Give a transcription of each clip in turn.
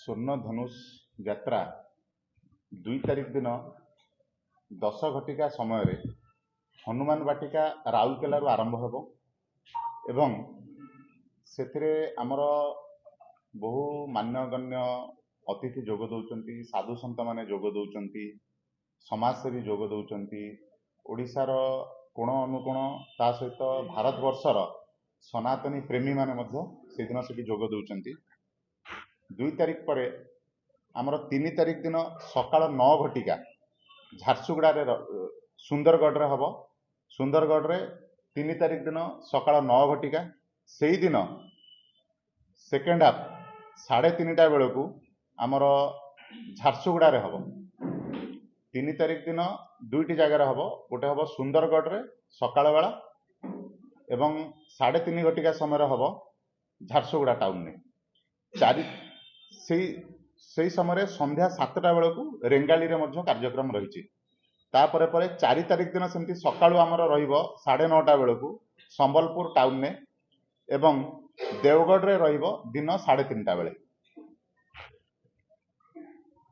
ସ୍ୱର୍ଣ୍ଣ ଧନୁଷ ଯାତ୍ରା 2 ତାରିଖ ଦିନ 10 ଘଟିକା ସମୟରେ ହନୁମାନ ବାଟିକା ରାଉରକେଲାରୁ ଆରମ୍ଭ ହେବ ଏବଂ ସେଥିରେ ଆମର ବହୁ ମାନ୍ୟଗଣ୍ୟ ଅତିଥି ଯୋଗ ଦେଉଛନ୍ତି, ସାଧୁ ସନ୍ଥମାନେ ଯୋଗ ଦେଉଛନ୍ତି, ସମାଜସେବୀ ଯୋଗ ଦେଉଛନ୍ତି, ଓଡ଼ିଶାର କୋଣ ଅନୁକୋଣ, ତା ସହିତ ଭାରତବର୍ଷର ସନାତନୀ ପ୍ରେମୀମାନେ ମଧ୍ୟ ସେଦିନ ସେଠି ଯୋଗ ଦେଉଛନ୍ତି। 2 ତାରିଖ ପରେ ଆମର 3 ତାରିଖ ଦିନ ସକାଳ 9 ଘଟିକା ଝାରସୁଗୁଡ଼ାରେ, ସୁନ୍ଦରଗଡ଼ରେ ହେବ। ସୁନ୍ଦରଗଡ଼ରେ 3 ତାରିଖ ଦିନ ସକାଳ 9 ଘଟିକା। ସେଇଦିନ ସେକେଣ୍ଡ ହାଫ୍ 3:30 ବେଳକୁ ଆମର ଝାରସୁଗୁଡ଼ାରେ ହେବ। 3 ତାରିଖ ଦିନ 2ଟି ଜାଗାରେ ହେବ। ଗୋଟେ ହେବ ସୁନ୍ଦରଗଡ଼ରେ ସକାଳ ବେଳା ଏବଂ 3:30 ଘଟିକା ସମୟରେ ହେବ ଝାରସୁଗୁଡ଼ା ଟାଉନରେ। ଚାରି ସେଇ ସେଇ ସମୟରେ ସନ୍ଧ୍ୟା 7ଟା ବେଳକୁ ରେଙ୍ଗାଲିରେ ମଧ୍ୟ କାର୍ଯ୍ୟକ୍ରମ ରହିଛି। ତାପରେ ପରେ 4 ତାରିଖ ଦିନ ସେମିତି ସକାଳୁ ଆମର ରହିବ 9:30 ବେଳକୁ ସମ୍ବଲପୁର ଟାଉନରେ ଏବଂ ଦେଓଗଡ଼ରେ ରହିବ ଦିନ 3:30 ବେଳେ।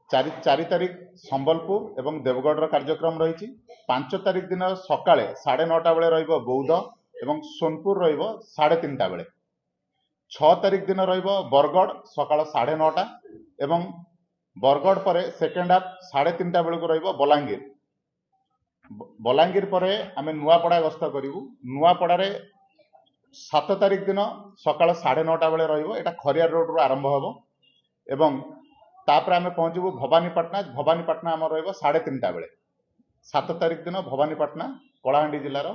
4 ତାରିଖ ସମ୍ବଲପୁର ଏବଂ ଦେବଗଡ଼ର କାର୍ଯ୍ୟକ୍ରମ ରହିଛି। 5 ତାରିଖ ଦିନ ସକାଳେ 9:30 ବେଳେ ରହିବ ବୌଦ୍ଧ ଏବଂ ସୋନପୁର ରହିବ 3:30 ବେଳେ। 6 ତାରିଖ ଦିନ ରହିବ ବରଗଡ଼ ସକାଳ 9:30 ଏବଂ ବରଗଡ଼ ପରେ ସେକେଣ୍ଡ ହାଫ୍ 3:30 ବେଳକୁ ରହିବ ବଲାଙ୍ଗୀର। ବଲାଙ୍ଗୀର ପରେ ଆମେ ନୂଆପଡ଼ା ଗସ୍ତ କରିବୁ। ନୂଆପଡ଼ାରେ 7 ତାରିଖ ଦିନ ସକାଳ 9:30 ବେଳେ ରହିବ। ଏଇଟା ଖରିଆର ରୋଡ଼ରୁ ଆରମ୍ଭ ହେବ ଏବଂ ତାପରେ ଆମେ ପହଞ୍ଚିବୁ ଭବାନୀପାଟଣା। ଭବାନୀପାଟଣା ଆମର ରହିବ 3:30 ବେଳେ। 7 ତାରିଖ ଦିନ ଭବାନୀପାଟଣା, କଳାହାଣ୍ଡି ଜିଲ୍ଲାର,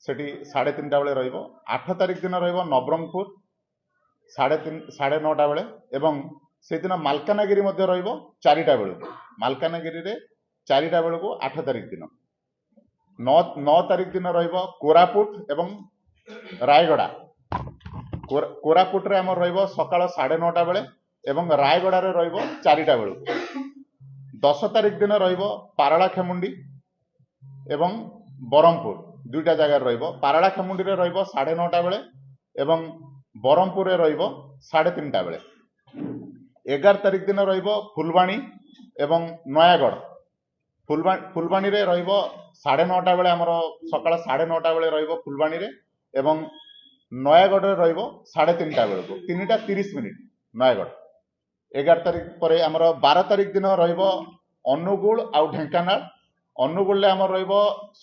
ସେଠି 3:30 ବେଳେ ରହିବ। 8 ତାରିଖ ଦିନ ରହିବ ନବରଙ୍ଗପୁର 3:30, 9:30 ବେଳେ ଏବଂ ସେଦିନ ମାଲକାନଗିରି ମଧ୍ୟ ରହିବ 4ଟା ବେଳକୁ। ମାଲକାନଗିରିରେ 4ଟା ବେଳକୁ 8 ତାରିଖ ଦିନ। 9 ତାରିଖ ଦିନ ରହିବ କୋରାପୁଟ ଏବଂ ରାୟଗଡ଼ା। କୋରାପୁଟରେ ଆମର ରହିବ ସକାଳ 9:30 ବେଳେ ଏବଂ ରାୟଗଡ଼ାରେ ରହିବ 4ଟା ବେଳକୁ। 10 ତାରିଖ ଦିନ ରହିବ ପାରଳାଖେମୁଣ୍ଡି ଏବଂ ବ୍ରହ୍ମପୁର, 2ଟା ଜାଗାରେ ରହିବ। ପାରଳାଖେମୁଣ୍ଡିରେ ରହିବ 9:30 ବେଳେ ଏବଂ ବ୍ରହ୍ମପୁରରେ ରହିବ 3:30 ବେଳେ। 11 ତାରିଖ ଦିନ ରହିବ ଫୁଲବାଣୀ ଏବଂ ନୟାଗଡ଼। ଫୁଲବାଣୀରେ ରହିବ 9:30 ବେଳେ, ଆମର ସକାଳ 9:30 ବେଳେ ରହିବ ଫୁଲବାଣୀରେ ଏବଂ ନୟାଗଡ଼ରେ ରହିବ 3:30 ବେଳକୁ, 3ଟା 30 ମିନିଟ୍ ନୟାଗଡ଼। 11 ତାରିଖ ପରେ ଆମର 12 ତାରିଖ ଦିନ ରହିବ ଅନୁଗୁଳ ଆଉ ଢେଙ୍କାନାଳ। ଅନୁଗୁଳରେ ଆମର ରହିବ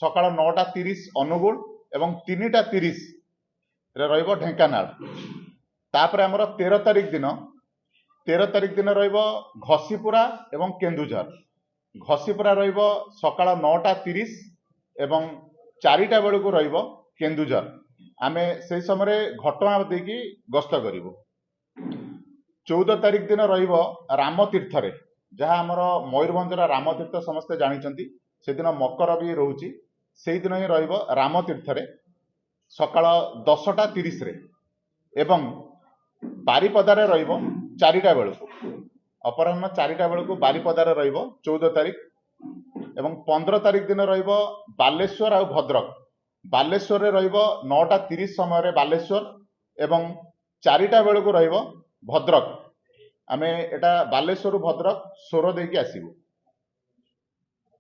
ସକାଳ 9ଟା 30 ଅନୁଗୁଳ ଏବଂ 3ଟା 30ରେ ରହିବ ଢେଙ୍କାନାଳ। ତାପରେ ଆମର 13 ତାରିଖ ଦିନ, 13 ତାରିଖ ଦିନ ରହିବ ଘସିପୁରା ଏବଂ କେନ୍ଦୁଝର। ଘସିପୁରା ରହିବ ସକାଳ 9ଟା 30 ଏବଂ 4ଟା ବେଳକୁ ରହିବ କେନ୍ଦୁଝର। ଆମେ ସେଇ ସମୟରେ ଘଟଗାଁ ଦେଇକି ଗସ୍ତ କରିବୁ। 14 ତାରିଖ ଦିନ ରହିବ ରାମତୀର୍ଥରେ, ଯାହା ଆମର ମୟୂରଭଞ୍ଜର ରାମତୀର୍ଥ ସମସ୍ତେ ଜାଣିଛନ୍ତି। ସେଦିନ ମକର ବି ରହୁଛି। ସେଇଦିନ ହିଁ ରହିବ ରାମତୀର୍ଥରେ ସକାଳ 10ଟା 30ରେ ଏବଂ ବାରିପଦାରେ ରହିବ 4ଟା ବେଳକୁ, ଅପରାହ୍ନ 4ଟା ବେଳକୁ ବାରିପଦାରେ ରହିବ 14 ତାରିଖ। ଏବଂ 15 ତାରିଖ ଦିନ ରହିବ ବାଲେଶ୍ୱର ଆଉ ଭଦ୍ରକ। ବାଲେଶ୍ୱରରେ ରହିବ 9ଟା 30 ସମୟରେ ବାଲେଶ୍ୱର ଏବଂ 4ଟା ବେଳକୁ ରହିବ ଭଦ୍ରକ। ଆମେ ଏଟା ବାଲେଶ୍ୱରରୁ ଭଦ୍ରକ ସୋର ଦେଇକି ଆସିବୁ।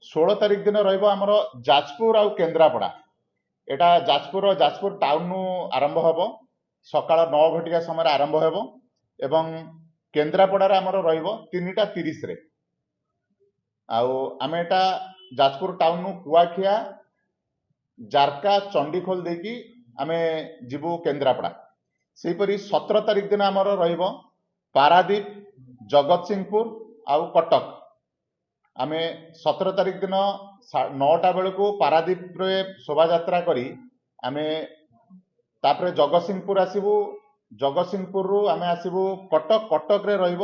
16 ତାରିଖ ଦିନ ରହିବ ଆମର ଯାଜପୁର ଆଉ କେନ୍ଦ୍ରାପଡ଼ା। ଏଟା ଯାଜପୁର ଟାଉନରୁ ଆରମ୍ଭ ହେବ, ସକାଳ 9 ଘଟିକା ସମୟରେ ଆରମ୍ଭ ହେବ ଏବଂ କେନ୍ଦ୍ରାପଡ଼ାରେ ଆମର ରହିବ 3ଟା 30ରେ। ଆଉ ଆମେ ଏଟା ଯାଜପୁର ଟାଉନରୁ କୁଆଖିଆ, ଜାରକା, ଚଣ୍ଡିଖୋଲ ଦେଇକି ଆମେ ଯିବୁ କେନ୍ଦ୍ରାପଡ଼ା। ସେହିପରି 17 ତାରିଖ ଦିନ ଆମର ରହିବ ପାରାଦୀପ, ଜଗତସିଂହପୁର ଆଉ କଟକ। ଆମେ 17 ତାରିଖ ଦିନ 9ଟା ବେଳକୁ ପାରାଦୀପରେ ଶୋଭାଯାତ୍ରା କରି ଆମେ ତାପରେ ଜଗତସିଂହପୁର ଆସିବୁ। ଜଗତସିଂହପୁରରୁ ଆମେ ଆସିବୁ କଟକ। କଟକରେ ରହିବ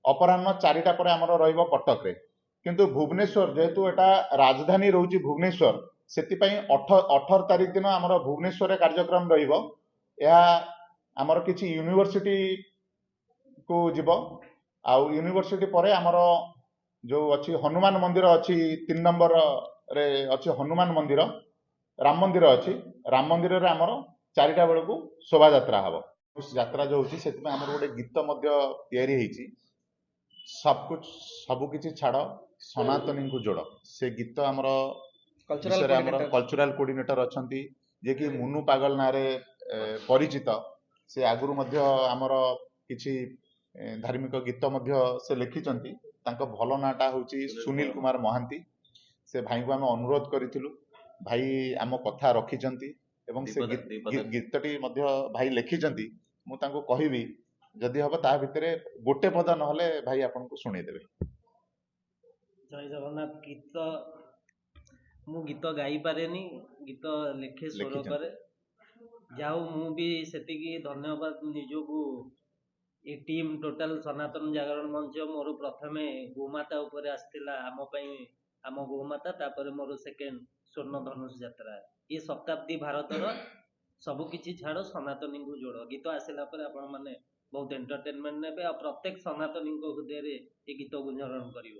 ଅପରାହ୍ନ 4ଟା ପରେ ଆମର ରହିବ କଟକରେ। କିନ୍ତୁ ଭୁବନେଶ୍ୱର ଯେହେତୁ ଏଟା ରାଜଧାନୀ ରହୁଛି ଭୁବନେଶ୍ୱର, ସେଥିପାଇଁ 18 ତାରିଖ ଦିନ ଆମର ଭୁବନେଶ୍ୱରରେ କାର୍ଯ୍ୟକ୍ରମ ରହିବ। ଏହା ଆମର କିଛି ୟୁନିଭର୍ସିଟି କୁ ଯିବ ଆଉ ୟୁନିଭର୍ସିଟି ପରେ ଆମର ଯୋଉ ଅଛି ହନୁମାନ ମନ୍ଦିର ଅଛି, 3 ନମ୍ବରରେ ଅଛି ହନୁମାନ ମନ୍ଦିର, ରାମ ମନ୍ଦିର ଅଛି। ରାମ ମନ୍ଦିରରେ ଆମର 4ଟା ବେଳକୁ ଶୋଭାଯାତ୍ରା ହବ। ଯାତ୍ରା ଯୋଉ ହଉଛି, ସେଥିପାଇଁ ଆମର ଗୋଟେ ଗୀତ ମଧ୍ୟ ତିଆରି ହେଇଛି। ସବକୁଛ ସବୁ କିଛି ଛାଡ଼ ସନାତନୀଙ୍କୁ ଯୋଡ଼, ସେ ଗୀତ ଆମର କଲଚରାଲ ବିଷୟରେ ଆମର କୋଅର୍ଡିନେଟର କଲଚରାଲ କୋଅର୍ଡିନେଟର ଅଛନ୍ତି, ଯିଏକି ମୁନୁ ପାଗଲ ନାଁରେ ପରିଚିତ। ସେ ଆଗରୁ ମଧ୍ୟ ଆମର କିଛି ଧାର୍ମିକ ଗୀତ ମଧ୍ୟ ସେ ଲେଖିଛନ୍ତି। ତାଙ୍କ ଭଲ ନାଁଟା ହେଉଛି ସୁନୀଲ କୁମାର ମହାନ୍ତି। ସେ ଭାଇଙ୍କୁ ଆମେ ଅନୁରୋଧ କରିଥିଲୁ, ଭାଇ ଆମ କଥା ରଖିଛନ୍ତି ଏବଂ ସେ ଗୀତଟି ମଧ୍ୟ ଭାଇ ଲେଖିଛନ୍ତି। ମୁଁ ତାଙ୍କୁ କହିବି, ଯଦି ହବ ତା ଭିତରେ ଗୋଟେ ପଦ ନହେଲେ ଭାଇ ଆପଣଙ୍କୁ ଶୁଣେଇଦେବେ। ଜୟ ଜଗନ୍ନାଥ। ଗୀତ ମୁଁ ଗୀତ ଗାଇପାରେନି, ଗୀତ ଲେଖେ, ସ୍ୱର ଲେଖିଛନ୍ତି। କରେ। ଯାଉ ମୁଁ ବି ସେତିକି ଧନ୍ୟବାଦ ନିଜକୁ, ଏ ଟିମ୍ ଟୋଟାଲ ସନାତନ ଜାଗରଣ ମଞ୍ଚ। ମୋର ପ୍ରଥମେ ଗୋମାତା ଉପରେ ଆସିଥିଲା, ଆମ ପାଇଁ ଆମ ଗୋମାତା, ତାପରେ ମୋର ସେକେଣ୍ଡ ସ୍ୱର୍ଣ୍ଣ ଧନୁଷ ଯାତ୍ରା। ଏ ଶତାବ୍ଦୀ ଭାରତର ସବୁ କିଛି ଛାଡ଼ ସନାତନୀଙ୍କୁ ଯୋଡ଼ ଗୀତ ଆସିଲା ପରେ ଆପଣମାନେ ବହୁତ ଏଣ୍ଟରଟେନମେଣ୍ଟ ନେବେ, ଆଉ ପ୍ରତ୍ୟେକ ସନାତନୀଙ୍କ ହୃଦୟରେ ଏ ଗୀତ ଗୁଞ୍ଜରଣ କରିବ।